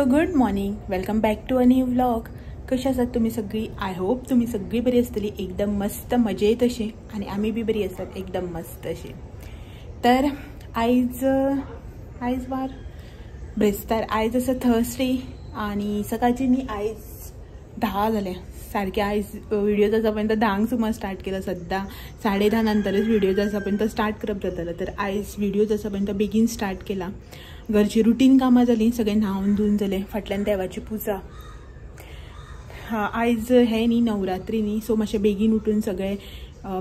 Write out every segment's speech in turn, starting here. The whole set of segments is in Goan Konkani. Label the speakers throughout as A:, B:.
A: Hello, good morning, welcome back to a new vlog. कशी आसात तुमी सगळी? I hope तुमी सगळी बरी आसतली, एकदम मस्त मजेत अशी, आनी आमी बी बरी आसात एकदम मस्त अशी. तर आयज आयज वार ब्रेस्तार, आयज आसा थर्सडे आनी सकाळची न्ही आयज 10 जाले सारखे. आयज व्हिडिओ आसा पळय तो 10 सुमार स्टार्ट केला, सद्दां 10:30 नंतरच व्हिडिओ आसा पळय तो स्टार्ट करप जातालो. तर आयज व्हिडिओ आसा पळय तो बेगीन स्टार्ट केला. घरची रुटीन कामां जालीं, सगळें न्हांवन धुवन जालें, फाटल्यान देवाची पुजा. हा, आयज हें न्ही नवरात्री न्ही, सो मातशें बेगीन उठून सगळें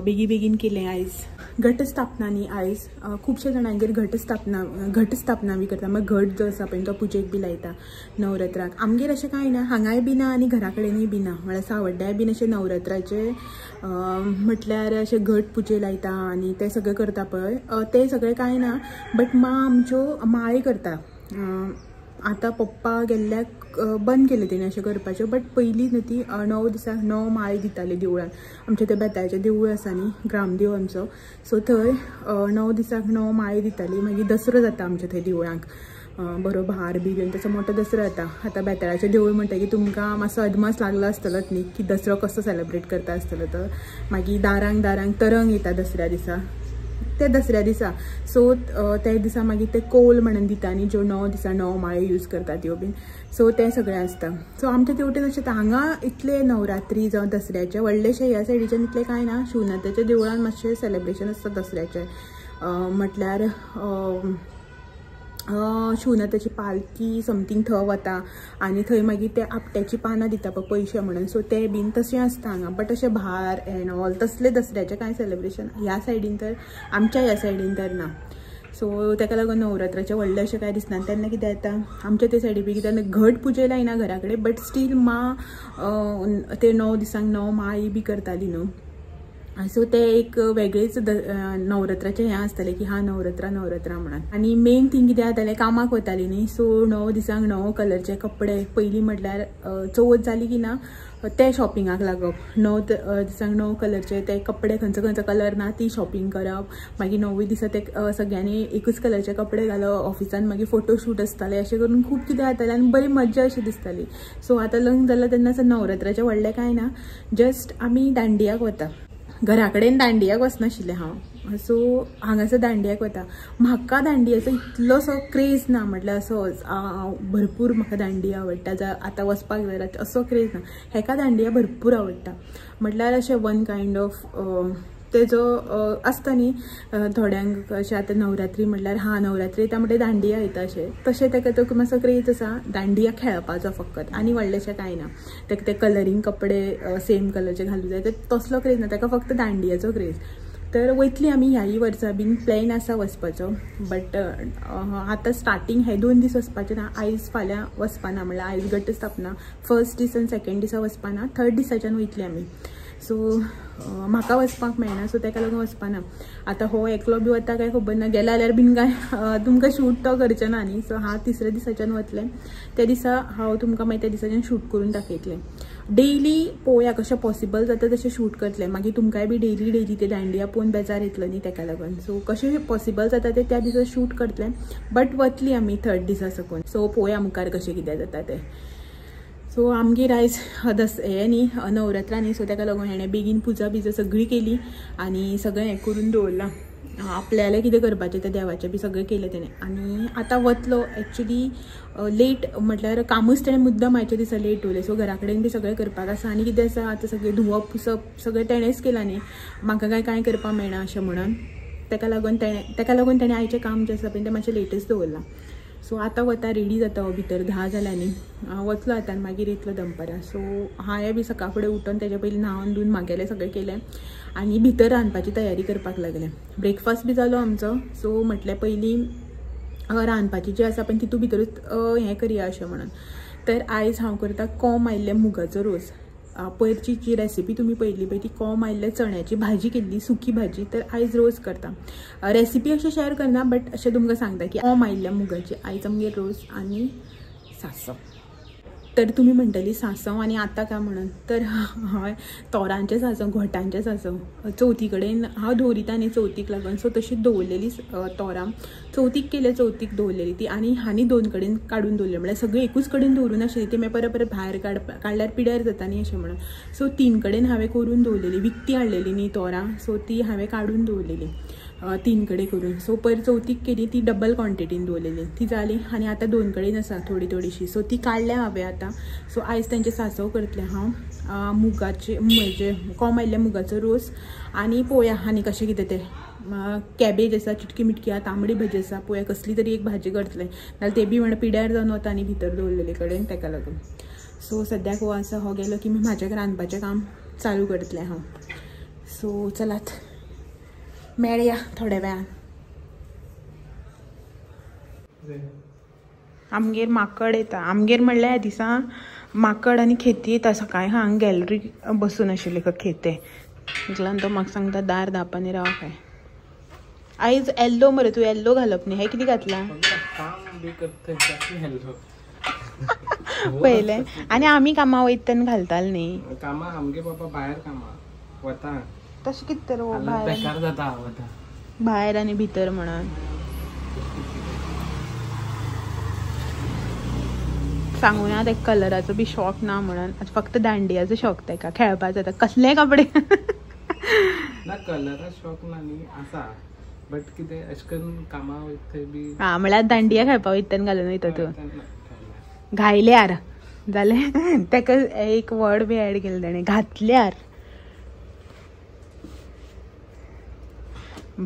A: बेगी बेगीन केलें. आयज घटस्थापना न्ही, आयज खुबशे जाणांगेर घटस्थापना बी करता. मागीर घट जो आसा पळय तो पुजेक बी लायता नवरात्राक. आमगेर अशें कांय ना, हांगाय बी ना आनी घरा कडेनूय बी ना. म्हळ्यार सावड्ड्याय बीन अशें नवरात्राचे म्हटल्यार अशें घट पुजे लायता आनी तें सगळें करता पळय, तें सगळें कांय ना. बट मां आमच्यो माळी करता. आतां पप्पा गेल्ल्याक बंद केलें तेणी अशें करपाचें, बट पयलीं न्हू ती 9 दिसांक 9 माळी दिताली देवळान. आमचें तें बेताळाचें देवूळ आसा न्ही, ग्रामदेव आमचो, सो थंय 9 दिसांक 9 माळी दिताली. मागीर दसरो जाता आमच्या थंय देवळांक, बरो भार बी घेवन तसो मोठो दसरो जाता. आतां बेताळाचें देवूळ म्हणटकीर तुमकां मातसो अदमास लागलो आसतलोच न्ही की दसरो कसो सेलेब्रेट करता आसतलो. तो मागीर दारांक दारांक तरंग येता दसऱ्या दिसा, ते दसऱ्या दिसा. सो त्या दिसा मागीर ते कोल म्हणून दिता न्ही, ज्यो 9 दिसा 9 माळे यूज करता त्यो बीन, सो तें सगळें आसता. सो आमच्या तेवटेन अशें हांगा इतले नवरात्री जावं दसऱ्याचें व्हडलेशें ह्या सायडीच्यान इतलें कांय ना. शिवनाथाच्या देवळान मातशें सेलेब्रेशन आसता दसऱ्याचें, म्हटल्यार शिवनाथाची पालकी समथींग थंय वता आनी थंय मागीर ते आपट्याची पानां दिता पळय पयशे म्हणून, सो ते बीन तशें आसता हांगा. बट अशें भार एंड ऑल तसलें दसऱ्याचें कांय सेलेब्रेशन ह्या सायडीन तर, आमच्या ह्या सायडीन तर ना. सो ताका लागून नवरात्राचें व्हडलें अशें कांय दिसना. तेन्ना कितें जाता आमच्या ते सायडी बी कितें घट पुजे लायना घरा कडेन, बट स्टील मां ते 9 दिसांक 9 माळी बी करताली न्हू, सो ते एक वेगळेच नवरात्राचें हें आसतालें की हा नवरात्रा नवरात्रा म्हणून. आनी मेन थींग कितें जातालें, कामाक वताली न्ही, सो 9 दिसांक 9 कलरचे कपडे. पयलीं म्हटल्यार चवथ जाली की ना ते शॉपिंगाक लागप, 9 दिसांक 9 कलरचे ते कपडे, खंयचो खंयचो कलर ना ती शॉपिंग करप. मागीर 9वी दिसा ते सगळ्यांनी एकूच कलरचे कपडे घालप, ऑफिसान मागीर फोटोशूट आसताले, अशें करून खूब कितें जातालें आनी बरी मज्जा अशी दिसताली. सो आतां लग्न जालां तेन्ना नवरात्राचें व्हडलें कांय ना, जस्ट आमी दांडियाक वता. घरा कडेन दांडियाक वचनाशिल्लें हांव, सो हांगासर दांडियाक वता. म्हाका दांडियाचो इतलोसो क्रेज ना, म्हटल्यार असो भरपूर म्हाका दांडिया आवडटा, जावं आतां वचपाक जाय असो क्रेज ना. हेका दांडिया भरपूर आवडटा, म्हटल्यार अशें वन कायंड ऑफ तेजो आसता न्ही थोड्यांक अशें. आतां नवरात्री म्हटल्यार हा नवरात्री येता म्हणल्यार दांडिया येता अशें, तशें ताका तो मातसो क्रेज आसा दांडिया खेळपाचो फकत, आनी व्हडलेशें कांय ना. ताका ते कलरींग कपडे सेम कलरचे घालूं जाय, ते तसलो क्रेज ना, ताका फक्त दांडियाचो क्रेज. तर वयतली आमी ह्याय वर्सा बीन प्लॅन आसा वचपाचो, बट आतां स्टार्टींग हे 2 दीस वचपाचें ना, आयज फाल्यां वचपाना. म्हणल्यार आयज घटस्थापना फर्स्ट दीस आनी सेकेंड दिसा वचपाना, थर्ड दिसाच्यान वयतली आमी. सो म्हाका वचपाक मेळना, सो ताका लागून वचपाना. आतां हो एकलो बी वता काय खबर ना, गेला जाल्यार बीन काय तुमकां शूट तो करचें ना न्ही. सो हांव तिसऱ्या दिसाच्यान वतलें, त्या दिसा हांव तुमकां मागीर त्या दिसाच्यान शूट करून दाखयतलें. डेली पळोवया कशें पॉसिबल जाता तशें शूट करतलें, मागीर तुमकांय बी डेली डेली ते दांडिया पळोवन बेजार येतलो न्ही, ताका लागून. सो कशें पॉसिबल जाता तें त्या दिसा शूट करतलें, बट वतली आमी थर्ड दिसा सकून. सो पळोवया मुखार कशें कितें जाता तें. सो आमगेर आयज हें न्ही नवरात्रा न्ही, सो ताका लागून हेणें बेगीन पुजा बिजा सगळी केली आनी सगळें हें करून दवरलां. आपल्याला कितें करपाचें तें देवाचें बी सगळें केलें तेणें. आनी आतां वतलो एक्चुली लेट, म्हटल्यार कामूच तेणें मुद्दम आयच्या दिसा लेट दवरलें. सो घरा कडेन बी सगळें करपाक आसा आनी कितें आसा आतां सगळें धुवप पुसप सगळें तेणेंच केलां न्ही, म्हाका काय कांय करपाक मेळना अशें म्हणून ताका लागून तेणें आयचें काम जें आसा पळय तें मातशें लेटच दवरलां. सो आतां वता, रेडी जाता हो भितर, 10 जाल्यां न्ही, वतलो आतां आनी मागीर येतलो दनपारां. सो हांवें बी सकाळ फुडें उठून तेज्या पयलीं न्हांवन धुवन म्हागेलें सगळें केलें आनी भितर रांदपाची तयारी करपाक लागलें. ब्रेकफास्ट बी जालो आमचो, सो म्हटलें पयलीं रांदपाची जी आसा पण तितू भितरूच हें करया अशें म्हणून. तर आयज हांव करता कोम आयिल्ल्या मुगाचो रोस. पयरची जी रेसिपी तुमी पळयल्ली पळय ती कोम आयिल्ल्या चण्याची भाजी केल्ली, सुकी भाजी, तर आयज रोस करता. रेसिपी अशें शेअर करना, बट अशें तुमकां सांगता की कोम आयिल्ल्या मुगाची आयज आमगेर रोस आनी सांसव. तर तुमी म्हणटली सांसव आनी आतां काय म्हणून, तर हय तोरांचें सांसव, घोटांचें सांसव चवथी कडेन हांव दवरिता न्ही चवथीक लागून. सो तशी दवरलेली तोरां चवथीक केले, चवथीक दवरलेली ती आनी आनी 2 कडेन काडून दवरली, म्हळ्यार सगळी एकूच कडेन दवरून नाशिल्ली ती मागीर परत परत भायर काडल्यार पिड्यार जाता न्ही अशें म्हणून. सो 3 कडेन हांवें करून दवरलेली, विकती हाडलेली न्ही तोरां, सो ती हांवें काडून दवरलेली 3 कडेन करून. सो पयर चवथीक केली ती डबल क्वॉन्टिटीन दवरलेली, ती जाली आनी आतां 2 कडेन आसा थोडी थोडीशी. सो ती काडल्या हांवें आतां. सो आयज तेंचे सांसव करतलें हांव, मुगाचे म्हणजे कोम आयिल्ल्या मुगाचो रोस आनी पोया आनी कशें कितें तें कॅबेज आसा, चिटकी मिटकी आसा, तांबडी भाजी आसा, पोया कसली तरी एक भाजी करतलें, नाल्यार ते बी म्हण पिड्यार जावन वता आनी भितर दवरलेले कडेन तेका लागून. सो सद्याक हो आसा, हो गेलो की म्हाजें रांदपाचें काम चालू करतलें हांव. सो चलात मेळया थोड्या वेळान. आमगेर माकड येता, आमगेर म्हणल्यार ह्या दिसा माकड आनी खेती येता. सकाळी हांग गॅलरी बसून आशिल्ले खेते इतल्यान तो म्हाका सांगता दार धाप आनी राव काय. आयज येल्लो मरे, तूं येल्लो घालप न्ही, हें कितें घातलां पयलें? आनी आमी कामां वयता तेन्ना घालताले न्ही
B: कामां, आमगे बाबा भायर कामां वता
A: तशें कितें तर
B: बेकार जाता वता
A: भायर आनी भितर म्हणून सांगू ना तेका कलराचो बी शॉक ना म्हणून, फक्त दांडियाचो शॉक तेका, खेळपाचो जाता कसले कपडे
B: ना, कलरा शॉक ना न्ही आसा, बट कितें अशें करून कामां वयता थंय बी
A: हां म्हळ्यार दांडिया खेळपा वयता तेन्ना घालून वयता तूं घायल्यार जालें तेका एक वर्ड बी एड केलें तेणें, घातल्यार.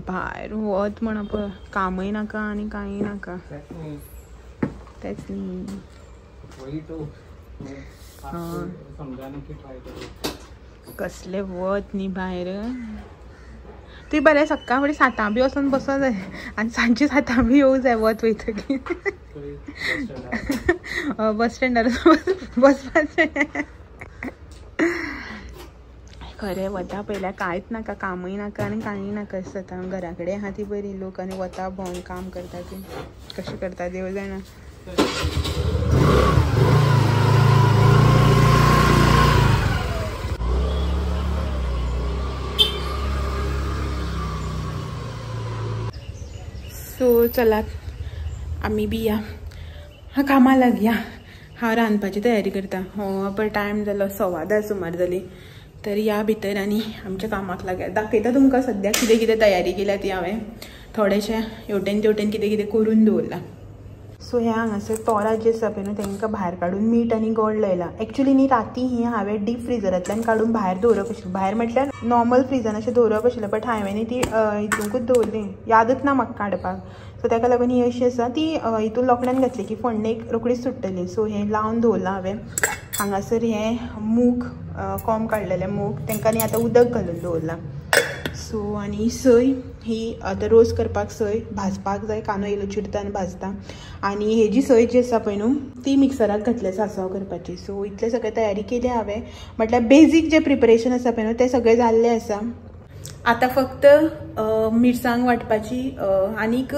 A: भायर वत म्हण पळय कामय नाका आनी कांय नाका, तेच न्ही. कसले वत न्ही भायर. तुवें बरें सकाळ फुडें 7 बी वचोन बसो जाय आनी सांजचे 7 बी येवं जाय वत वयतकीर बस स्टँडार बसपाचें. खरें वता पयल्यार कांयच नाका, कामय नाका आनी कांय नाका आसता. घरा कडेन आहा ती बरी लोक आनी वता भोंवन काम करता ती कशें करता देव जाणा. सो चलात आमी बी या हा कामां लागया. हांव रांदपाची तयारी करता. हो पळय टायम जालो 10:15 सुमार जाली. तर ह्या भितर आनी आमच्या कामाक लागया. दाखयता तुमकां सद्याक कितें कितें तयारी केल्या ती हांवें, थोडेशें हेवटेन तेवटेन कितें कितें करून दवरलां. सो हे हांगासर तोरां जी आसा पळय न्हू तांकां भायर काडून मीठ आनी गोड लायलां. एक्चुली न्ही राती ही हांवें डीप फ्रिजरांतल्यान काडून भायर दवरप आशिल्लें, भायर म्हटल्यार नॉर्मल फ्रिजान अशें दवरप आशिल्लें, बट हांवें न्ही ती हितूंकूच दवरली, यादच ना म्हाका काडपाक. सो ताका लागून ही अशी आसा ती हितून लोखणान घातली की फोडणेक रोखडीच सुट्टली. सो हें लावन दवरलां हांवें. हांगासर हें मूग कोंब काडलेलें मूग तांकां न्ही आतां उदक घालून दवरलां. सो आनी सय ही आतां रोस करपाक सय भाजपाक जाय, कांदो इल्लो चिरता आनी भाजता. आनी हेजी सय जी आसा पळय न्हू ती मिक्सराक घातल्या सांसव करपाची. सो इतलें सगळें तयारी केली हांवें, म्हटल्यार बेजीक जें प्रिपरेशन आसा पळय न्हू तें सगळें जाल्लें आसा. आतां फक्त मिरसांग वांटपाची आनीक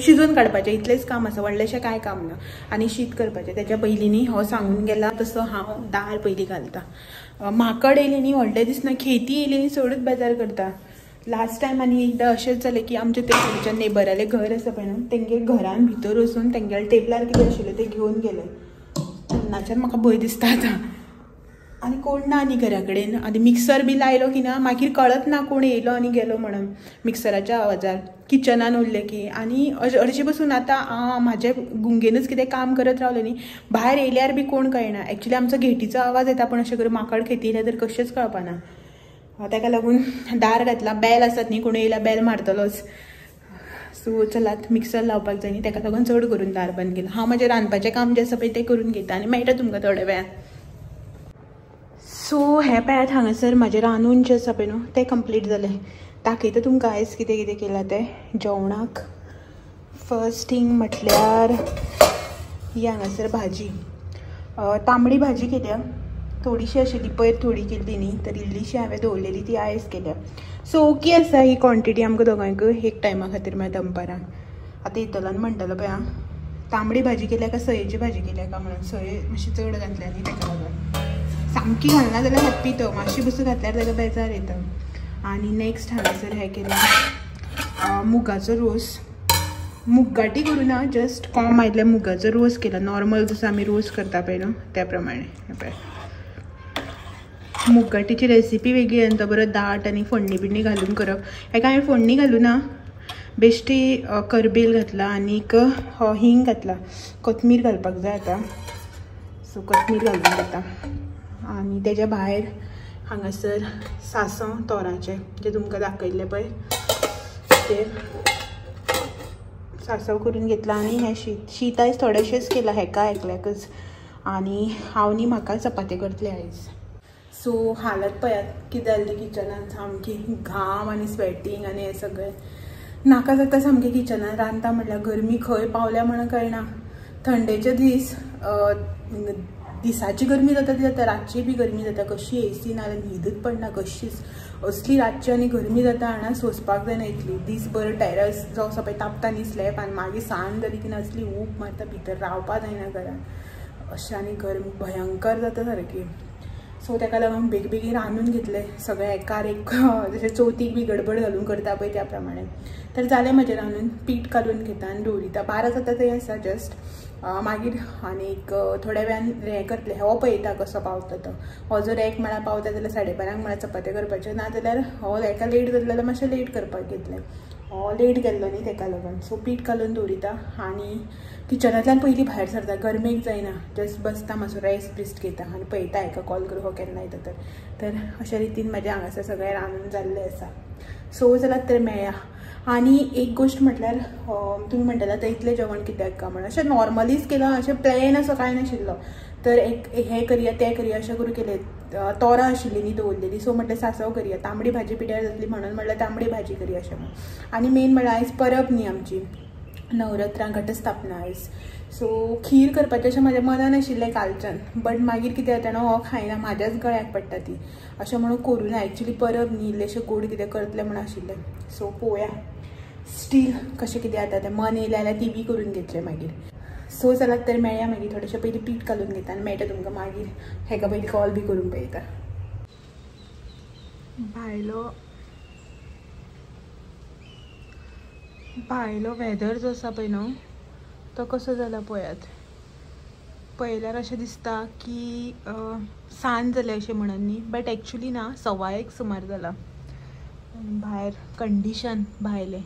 A: शिजोवन काडपाचें, इतलेंच काम आसा, व्हडलेंशें कांय काम ना. आनी शीत करपाचें. तेच्या पयलीं न्ही हो सांगून गेला तसो हांव दार पयलीं घालता. माकड येयली न्ही व्हडलें दिसना, खेती येयली न्ही चडूच बेजार करता. लास्ट टायम आनी एकदां अशेंच जालें की आमच्या ते खंयच्या नेबरालें घर आसा पळय न्हू तेंगेर घरान भितर वचून तेंगेल्या टेबलार कितें आशिल्लें तें घेवन गेलें. तेन्नाच्यान म्हाका भंय दिसता आतां. आनी कोण ना न्ही घरा कडेन, आनी मिक्सर बी लायलो की ना मागीर कळत ना कोण येयलो आनी गेलो म्हणून मिक्सराच्या आवाजार किचनान उरलें की. आनी हरशीं बसून आतां म्हाजे गुंगेनच कितें काम करत रावलें न्ही, भायर येयल्यार बी कोण कळना. एक्चुली आमचो गेटीचो आवाज येता, पूण अशें करून माकड खेती येयल्यार तर कशेंच कळपाना. ताका लागून दार घातला, बेल आसात न्ही, कोण येयल्यार बेल मारतलोच. सो चलात मिक्सर लावपाक जाय न्ही, ताका लागून चड करून दार बंद केलां. हांव म्हाजें रांदपाचें काम जें आसा पळय तें करून घेता आनी मेळटा तुमकां थोड्या वेळान. सो हें पळयात हांगासर म्हाजें रांदून जें आसा पळय न्हू तें कंप्लीट जालें. दाखयता तुमकां आयज कितें कितें केलां तें जेवणाक. फर्स्ट थींग म्हटल्यार ही हांगासर भाजी, तांबडी भाजी केल्या, थोडीशी आशिल्ली पयर थोडी केल्ली न्ही, तर इल्लीशी हांवें दवरलेली ती आयज केल्या. सो ओके आसा ही क्वॉन्टिटी आमकां दोगांयकूय एक टायमा खातीर, मागीर दनपारां. आतां येतलो आनी म्हणटलो पळय आं तांबडी भाजी केल्या का सयेची भाजी केल्या का म्हणून. सय मातशी चड घातल्या न्ही ताका लागून, सामकी घालना जाल्यार हॅप्पी तो, मातशी बसून घातल्यार ताका बेजार येता. आनी नेक्स्ट हांगासर हें केलां मुगाचो रोस. मुगाटी करूं ना, जस्ट कॉम आयिल्ल्या मुगाचो रोस केला, नॉर्मल जसो आमी रोस करता पळय न्हू त्या प्रमाणे. हें पळय मुगाटीची रेसिपी वेगळी आनी तो बरो दाट आनी फोडणी बिडणी घालून करप. हेका हांवें फोडणी घालूं ना, बेश्टी करबेल घातला आनीक हिंग घातला, कोथमीर घालपाक जाय आतां, सो कोथमीर घालून घेता. आनी तेज्या भायर हांगासर सांसव तोराचें जें तुमकां दाखयल्लें पळय तें सांसव करून घेतलां. आनी हें शीत, शीत आयज थोडेशेंच केलां हेका एकल्याकच, आनी हांव न्ही म्हाका चपाती करतलें आयज. सो हालत पळयात कितें जाल्ली किचनान, सामकी घाम आनी स्वेटींग आनी हें सगळें नाका जाता सामकें. किचनान रांदता म्हटल्यार गरमी खंय पावल्या म्हणून कळना. थंडेचे दीस दिसाची गरमी जाता ती जाता, रातची बी गरमी जाता, कशी एसी ना जाल्यार न्हीदच पडना कशीच, असली रातची आनी गरमी जाता हांगा सोंसपाक जायना इतली. दीसभर टॅरस जो आसा पळय तापता न्ही स्लॅब, आनी मागीर सांज जाली की असली ऊब मारता, भितर रावपा जायना घरान अशें, आनी गरमी भयंकर जाता सारकी. सो ताका लागून बेगीन रांदून घेतलें सगळें एकार एक, जशें चवथीक बी गडबड घालून करता पळय त्या प्रमाणे. तर जालें म्हजें रांदून, पीठ काडून घेता आनी दवरिता. 12 जाता थंय आसा जस्ट. मागीर आनीक थोड्या वेळान हें करतलें, हो पळयता कसो पावता तो. हो जर 1 म्हळ्यार पावता जाल्यार 12:30 म्हळ्यार चपात्यो करपाच्यो, ना जाल्यार हो एका लेट जातलो जाल्यार मातशें लेट करपाक घेतलें. हो लेट गेल्लो न्ही ताका लागून. सो पीठ घालून दवरिता आनी किचनांतल्यान पयलीं भायर सरता, गरमेक जायना, जस्ट बसता मातसो रेस्ट बिस्ट घेता आनी पळयता हेका कॉल करूं हो केन्ना येता तर. तर अशा रितीन म्हाजें हांगासर सगळें रांदून जाल्लें आसा. सो चलात तर मेळया. आनी एक गोश्ट म्हटल्यार तुमी म्हणटले आतां इतलें जेवण कित्याक काय म्हणून, अशें नॉर्मलीच केलां, अशें प्लॅन असो कांय नाशिल्लो. तर एक हें करया तें करया अशें करून केलें. तोरां आशिल्ली न्ही दवरलेली, सो म्हटलें सांसव करया, तांबडी भाजी पिड्यार जातली म्हणून म्हटल्यार तांबडी भाजी करया अशें म्हणून. आनी मेन म्हळ्यार आयज परब न्ही आमची, नवरात्रां घटस्थापना आयज. सो खीर करपाचें अशें म्हाज्या मनान आशिल्लें कालच्यान, बट मागीर कितें जाता न्हू हो खायना, म्हाज्याच गळ्याक पडटा ती, अशें म्हणून करूं ना. एक्चुली परब न्ही, इल्लेशें गोड कितें करतलें म्हणून आशिल्लें. सो पळोवया स्टील कशें कितें जाता तें, मन येयलें जाल्यार ती बी करून घेतलें मागीर. सो चलात तर मेळया मागीर, थोडेशें पयलीं पीठ घालून घेता आनी मेळटा तुमकां मागीर. हेका पयलीं कॉल बी करून पळयता. भायलो भायलो वेदर जो आसा पळय न्हू तो कसो जाला पळयात. पळयल्यार अशें दिसता की सांज जालें अशें म्हणून न्ही, बट एक्चुली ना, 1:15 सुमार जाला. भायर कंडिशन भायलें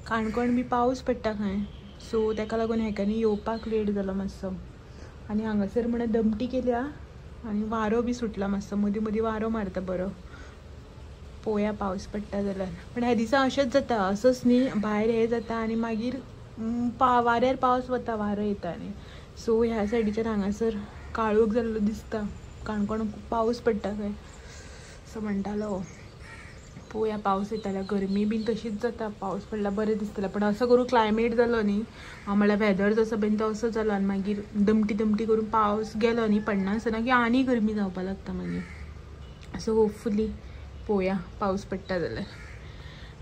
A: काणकोण बी पावस पडटा खंय, सो ताका लागून हेकांनी येवपाक लेट जालो मातसो. आनी हांगासर म्हणून दमटी केल्या आनी वारो बी सुटला मातसो, मदीं मदीं वारो मारता बरो. पळोवया पावस पडटा जाल्यार. पण ह्या दिसा अशेंच जाता, असोच न्ही भायर हें जाता आनी मागीर वाऱ्यार पावस वता, वारो येता. आनी सो ह्या सायडीच्यान हांगासर काळोख जाल्लो दिसता, काणकोण पावस पडटा खंय सो म्हणटालो. पळोवया पावस येता जाल्यार, गरमी बीन तशीच जाता, पावस पडल्यार बरें दिसतलें. पण असो करून क्लायमेट जालो न्ही, म्हळ्यार वेदर जसो बीन तो असो जालो आनी मागीर दमटी दमटी करून पावस गेलो न्ही, पडना आसतना की आनी गरमी जावपाक लागता मागीर. सो होपफुली पळोवया पावस पडटा जाल्यार.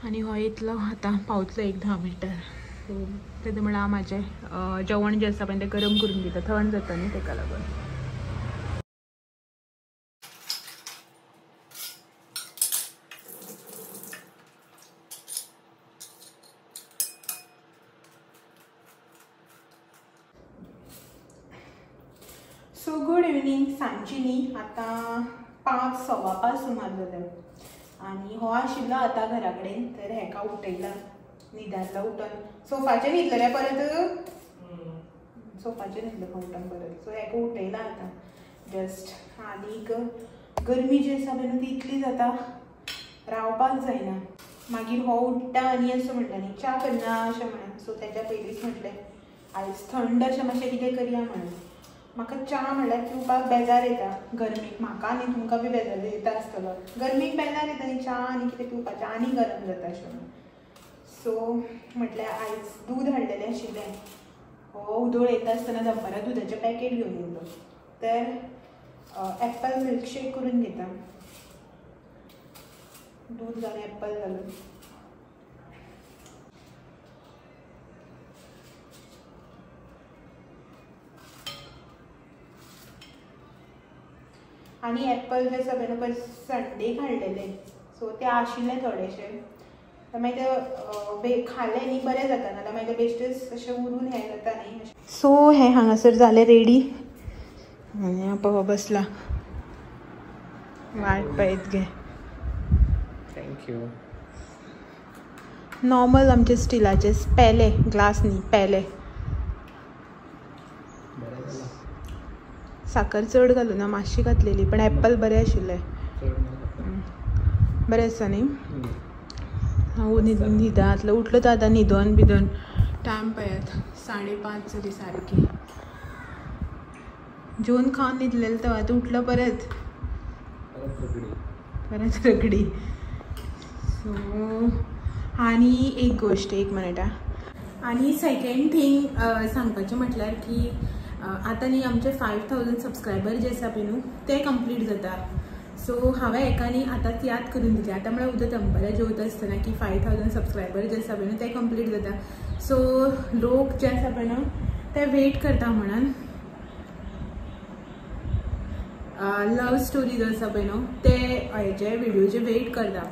A: आनी हो येतलो आतां, पावतलो एक 10 मिनटां. सो तेन्ना म्हळ्यार म्हाजें जेवण जें आसा पळय तें गरम करून घेता, थंड जाता न्ही तेका लागून. सो गुड इवनींग, सांजची न्ही आतां 5, 5:15 सुमार जालें. आनी हो आशिल्लो आतां घरा कडेन, तर हेका उठयला न्हिदांतलो उठोन, सोफाचेर न्हिदलो रे परत, सोफाचेर न्हिदलो उठोन परत. सो हेका उठयला आतां जस्ट. आनीक गरमी जी आसा पळय न्हू ती इतली जाता रावपाक जायना. मागीर हो उठ्ठा आनी असो म्हणटा न्ही च्या करना अशें म्हणून. सो तेच्या पयलींच म्हटलें आयज थंड अशें मातशें कितें करया म्हणून. म्हाका च्या म्हणल्यार पिवपाक बेजार येता गरमेक, म्हाका आनी तुमकां बी बेजार येता आसतलो गरमेक, बेजार येता न्ही च्या आनी कितें पिवपाचें आनी गरम जाता अशें म्हणून. सो म्हटल्यार आयज दूद हाडलेलें आशिल्लें, हो उदोळ येता आसतना दनपारां दुदाचें पॅकेट घेवन येयलो, तर एप्पल मिल्कशेक करून घेता, दूद घालून एप्पल घालून. आनी एप्पल जे आसा पळय न्हू संडेक हाडलेले, सो ते आशिल्ले थोडेशे, मागीर ते खाले न्ही बरें जाता, नाल्यार मागीर ते बेश्टेच अशें उरून हें जाता न्ही. सो हें हांगासर जालें रेडी आनी आपा बसला वाट पळयत गे.
B: Thank you.
A: Normal आमचे स्टिलाचे पेले, ग्लास न्ही पेले. साकर चड घालूं ना, मातशी घातलेली, पण एप्पल बरें आशिल्लें. बरें आसा न्ही. हांव न्हिदांतलो उठलो तर आतां न्हिदोन बिदोन टायम पळयात 5:30 जाली सारकी. जेवन खावन न्हिदलेलो तो आतां उठलो परत परत रगडी. सो आनी एक गोश्ट, एक मिनट. आनी सेकेंड थींग सांगपाचें म्हटल्यार की आतां न्ही आमचे 5000 सबस्क्रायबर जे आसा पळय न्हू ते कंप्लीट जाता. सो हांवें एका न्ही आतांच याद करून दिली, आतां म्हळ्यार उद्या दनपारां जेवता आसतना की 5000 सबस्क्रायबर जे आसा पळय न्हू ते कंप्लीट जाता. सो लोक जे आसा पळय न्हू ते वेट करता म्हणून लव स्टोरी जो आसा पळय न्हू ते हेजे व्हिडिओचे वेट करता.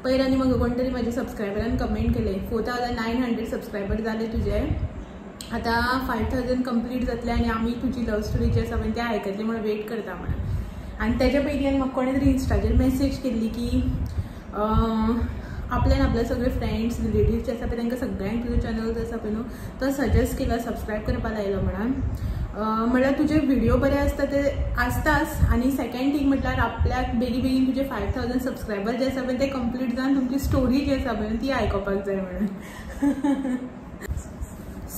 A: पयर आनी म्हाका कोण तरी म्हाज्या सबस्क्रायबरान कमेंट केले 4900 सबस्क्रायबर जाले तुजे, आतां 5000 कंप्लीट जातले आनी आमी तुजी लव स्टोरी जी आसा पळय ते आयकतली म्हणून वेट करता म्हणून. आनी तेज्या पयलीं आनी म्हाका कोणें तरी इन्स्टाचेर मॅसेज केल्ली की आपल्यान आपले सगळे फ्रेंड्स रिलेटिव्स जे आसा पळय तांकां सगळ्यांक तुजो चॅनल जो आसा पळय न्हू तो सजेस्ट केला, सबस्क्रायब करपा लायलो म्हणून. म्हळ्यार तुजे व्हिडिओ बरे आसता ते आसताच, आनी सेकेंड थींग म्हटल्यार आपल्याक बेगीन बेगीन तुजे 5000 सबस्क्रायबर जे आसा पळय ते कंप्लीट जावन तुमची स्टोरी जी आसा पळय ती आयकुपाक जाय म्हणून.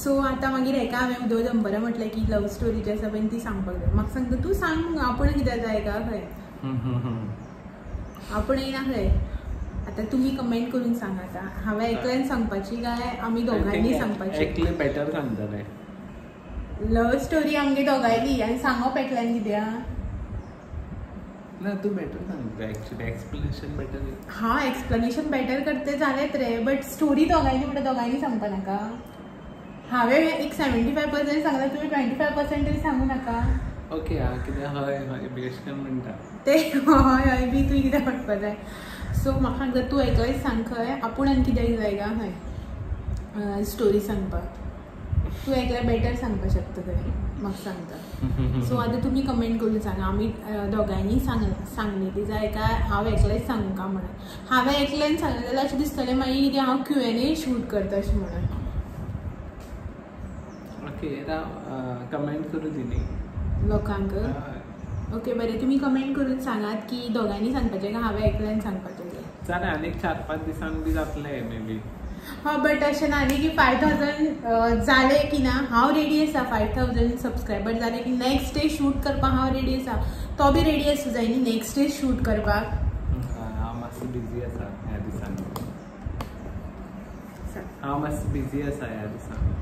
A: सो आतां मागीर हेका हांवें उदय दनपारां म्हटलें की लव स्टोरी जी आसा पळय ती सांगपाक जाय. म्हाका सांगता तूं सांग, आपूण कित्याक जाय का खंय आपूण येयना खंय. आतां तुमी कमेंट करून सांगा, आतां हांवें एकल्यान सांगपाची काय आमी दोगांनी सांगपाची?
B: एकले बेटर सांगतले
A: लव स्टोरी आमगे दोगांयली आनी सांगप एकल्यान कित्याक
B: ना, तूं बेटर सांगता एक्चुअली, एक्सप्लेनेशन बेटर.
A: हां एक्सप्लेनेशन बेटर करते जालेंच रे, बट स्टोरी दोगांयली म्हणटा दोगांयनी सांगपा नाका. हांवें एक 75% सांगलां, तुवें 25% तरी सांगू नाका.
B: ओके आं, कितें हय हय बेश्टें म्हणटा
A: ते हय हय बी तुवें कितें म्हणपा जाय. सो म्हाका सांगता तूं एकलेंच सांग खंय, आपूण आनी कित्याक जाय काय खंय स्टोरी सांगपाक, तूं एकलें बेटर सांगपाक शकता खंय म्हाका सांगता. सो आतां तुमी कमेंट करून सांगा आमी दोगांयनी सांगलेली जाय काय हांव एकलेंच सांगू काय म्हणून. हांवें एकल्यान सांगलें जाल्यार अशें दिसतलें मागीर कितें हांव Q&A shoot करता अशें म्हणून.
B: ओके कमेंट करूं दिली
A: लोकांक. ओके बरें, तुमी कमेंट करून सांगात की दोगांयनी सांगपाचें काय हांवें एकल्यान सांगपाचें.
B: जालें आनी 4-5 दिसांक बी जातलें मे बी.
A: हय बट अशें ना न्ही की 5000 जाले की ना हांव रेडी आसा, 5000 सबस्क्रायबर जाले की नेक्स्ट डे शूट करपाक हांव रेडी आसा, तो बी रेडी आसूं जाय न्ही नेक्स्ट डे शूट करपाक.
B: हांव मातसो बिजी आसा ह्या दिसांनी, हांव मातसो बिजी आसा ह्या दिसांनी,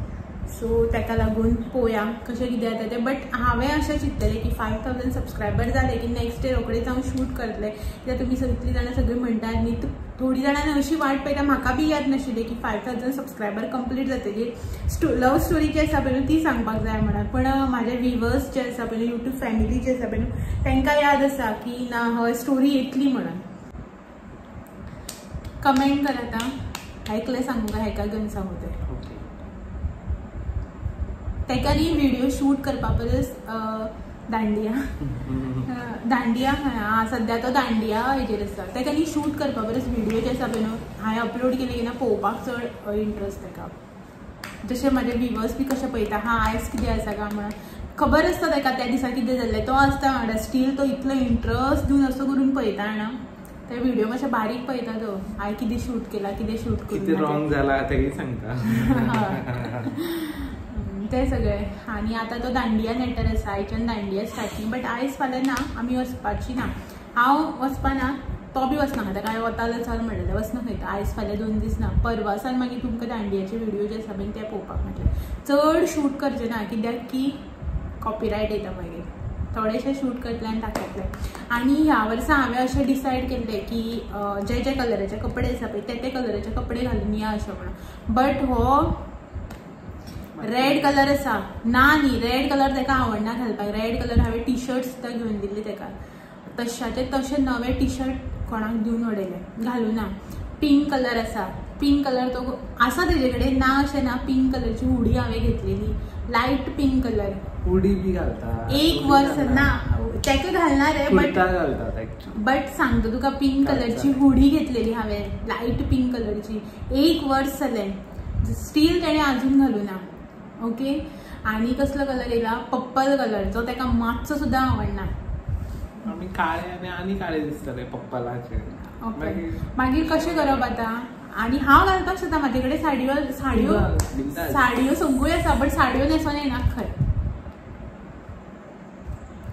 A: सो ताका लागून पळोवया कशें कितें जाता तें. बट हांवें अशें चिंतलें की 5000 सबस्क्रायबर जाले की नेक्स्ट डे रोखडेच हांव शूट करतलें, कित्याक तुमी सगळीं जाणां सगळीं म्हणटात न्ही, थोडीं जाणां अशी वाट पळयता. म्हाका बी याद नाशिल्लें की 5000 सबस्क्रायबर कंप्लीट जातकीर लव स्टोरी जी आसा पळय ती सांगपाक जाय म्हणून. पण म्हाजे व्हिवर्स जे आसा पळय, युट्यूब फॅमिली जी आसा पळय तांकां याद आसा की ना हय स्टोरी येतली म्हणून. कमेंट करात आं, ऐकलें सांगू काय हेका घेवन सांगू तें. ताका न्ही व्हिडिओ शूट करपा परस दांडिया दांडिया आं सद्या तो दांडिया हेजेर आसा, ताका न्ही शूट करपा परस व्हिडिओ जे आसा पळय न्हू हांवें अपलोड केले की ना पळोवपाक चड इंट्रस्ट ताका. जशें म्हाजे व्हिवर्स बी कशें पळयता हां आयज कितें आसा काय म्हणून खबर आसता ताका त्या दिसा कितें जाल्लें, तो आसता वांगडा स्टील तो इतलो इंट्रस्ट दिवन असो करून पळयता जाणा, ते व्हिडिओ मातशे बारीक पळयता तो, हांवें कितें शूट केला कितें शूट
B: कितें रॉंग जाला तेंय सांगता
A: ते सगळे. आनी आतां तो दांडिया नेटर आसा, आयच्यान दांडिया स्टार्टींग, बट आयज फाल्यां ना आमी वचपाची ना, हांव वचपा ना, तो बी वचना, ताका हांवें वता जाल्यार चल म्हणलें, वचना खंय आयज फाल्यां 2 दीस ना, परवा सान मागीर तुमकां दांडियाचे व्हिडिओ जे आसा पळय ते पळोवपाक मेळटले. चड शूट करचें ना कित्याक की कॉपिरायट येता मागीर, थोडेशे शूट करतले आनी दाखयतले. आनी ह्या वर्सा हांवें अशें डिसायड केल्लें की जे जे कलराचे कपडे आसा पळय ते ते कलराचे कपडे घालून या अशें म्हणून, बट हो रेड कलर आसा ना न्ही, रेड कलर ताका आवडना घालपाक, रेड कलर हांवें टी शर्ट सुद्दां घेवन दिल्ली ताका, तशाचे तशे नवे टी शर्ट कोणाक दिवन उडयले, घालूना. पिंक कलर आसा, पिंक कलर तो आसा तेजे कडेन ना अशें ना. पिंक कलरची हुडी हांवें घेतलेली, लायट पिंक कलर.
B: हुडी बी घालता
A: एक वर्स ना तेका घालणार रे, बट बट सांगता तुका, पिंक कलरची हुडी घेतलेली हांवें, लायट पिंक कलरची, एक वर्स जालें स्टील तेणें आजून घालूना. ओके, आनी कसलो कलर येयला, पर्पल कलर, जो तेका मातसो सुद्दां आवडना.
B: आमी काळे आनी काळे दिसतले पप्पलाचे.
A: मागीर कशें करप आतां? आनी हांव घालपाक शकता, म्हाजे कडेन साडयो साडयो साडयो सगळ्यो आसा, बट साडयो न्हेसोन येना खंय.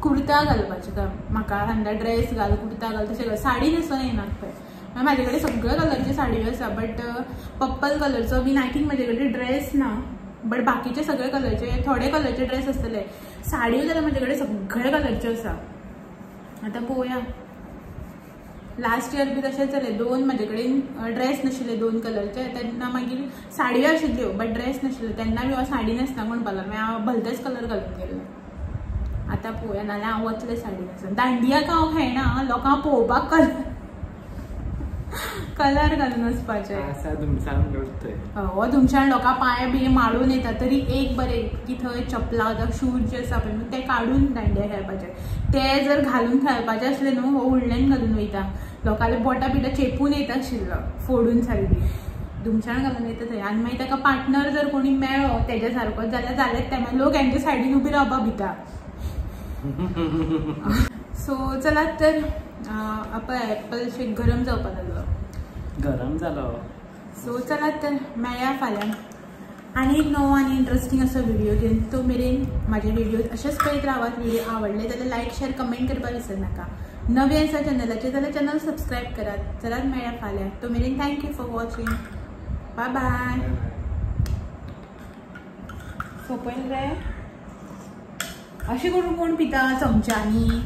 A: कुर्ता घालपाचें का म्हाका, सांगता ड्रेस घाल, कुर्ता घाल, तशें घाल, साडी न्हेसोन येना खंय. मागीर म्हाजे कडेन सगळे कलरच्यो साडयो आसा, बट पर्पल कलरचो बीन I think म्हाजे कडेन ड्रेस ना, बट बाकीचे सगळे कलरचे, थोडे कलरचे ड्रेस आसतले. साडयो जाल्यार म्हाजे कडेन सगळे कलरच्यो आसा. आतां पळोवया. लास्ट इयर बी तशेंच जालें, दोन म्हाजे कडेन ड्रेस नाशिल्ले दोन कलरचे, तेन्ना मागीर साडयो आशिल्ल्यो बट ड्रेस नाशिल्ले, तेन्ना बी हांव साडी न्हेसना म्हणपाक लागलें, मागीर हांव भलतेच कलर घालून गेल्लें. आतां पळोवया, नाजाल्यार हांव वतलें साडी न्हेसून. दांडियाक हांव खेळना, लोकांक पळोवपाक कलर घालून वचपाचें. हो धुमशान लोकां पांय बी मारून येता, तरी एक बरें की थंय चपलां जावं शूज जे आसा पळय ते काडून दांडिया खेळपाचे. ते जर घालून खेळपाचे आसले न्हू, हो व्हडल्यान घालून वयता, लोकांले बोटां बिटां चेपून येता आशिल्लो, फोडून सारकी धुमशाण घालून येता थंय. आनी मागीर ताका पार्टनर जर कोणी मेळ्ळो तेज्या सारको जाल्यार जालेंच तें, मागीर लोक हेंच्या सायडीन उबी रावपाक भिता. सो चलात तर, पळय एप्पल शेक गरम जावपाक लागलो,
B: गरम जालो.
A: सो चलात तर मेळया फाल्यां आनी एक नवो आनी इंट्रस्टींग असो व्हिडिओ घेवन. तो मेरेन म्हाजे व्हिडिओ अशेंच पळयत रावात. व्हिडिओ आवडले जाल्यार लायक शेअर कमेंट करपाक विसरनाका. नवे आसा चॅनलाचेर जाल्यार चॅनल सबस्क्रायब करात. चलात मेळया फाल्यां, तो मेरेन thank you for watching, bye bye. सोंपयलें रे? अशें करून कोण पिता चमच्यांनी?